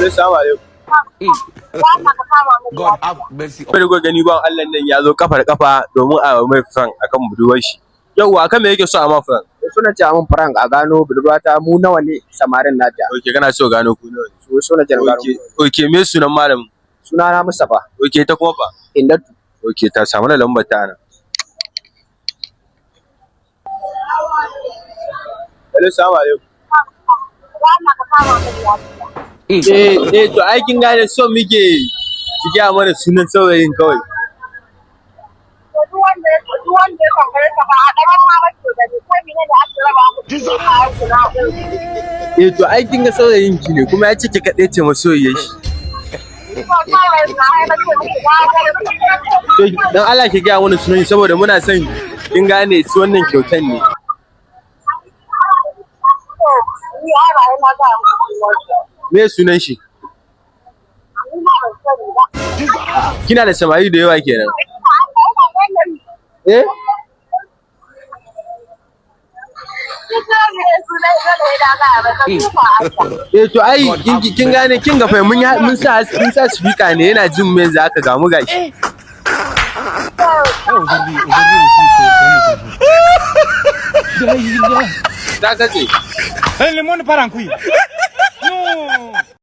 Hello, salamu alaikum. God have mercy. Bari ku gani, ban Allah nan ya zo kafa da kafa domin a mai prank akan budurwar shi. Yauwa, akan me yake so a ma prank? Suna ce mun prank a gano budurwata, mu nawa ne samarin nata. Okay, kana so gano ku nawa ne? So so na gano. Okay, me sunan malamin? Suna na Mustapha. Okay, ta kuma fa? Indatu. Okay, ta samu na lambar ta nan. Hello, salamu alaikum. Eh, eh, to ai kin gane, so muke ki gaya mana sunan saurayin kawai. Duk wanda ya tambaye ka, ba a ɗaban ma ba ce da ni ko mene da ake raba ku ne kayan ku na. Eh, to ai kin ga saurayin ki ne, kuma ya ce ki kaɗai ce masoyiyar shi. To kawai na ai na ce muku ba. To dan Allah ki gaya mana sunan shi, saboda muna son, kin gane, su wannan kyautan ne. To ni ai ba na ga muku sunan shi. Me sunan shi? Ni ma ban sani ba. Kina da samari da yawa kenan? Eh? Eh, to ai kin gane, kin ga fa mun sa speaker ne, yana jin mu yanzu haka, ga mu gashi. Aujourd'hui, aujourd'hui aussi, c'est un autre jour. Ta katse. Le monde part en couille. Non.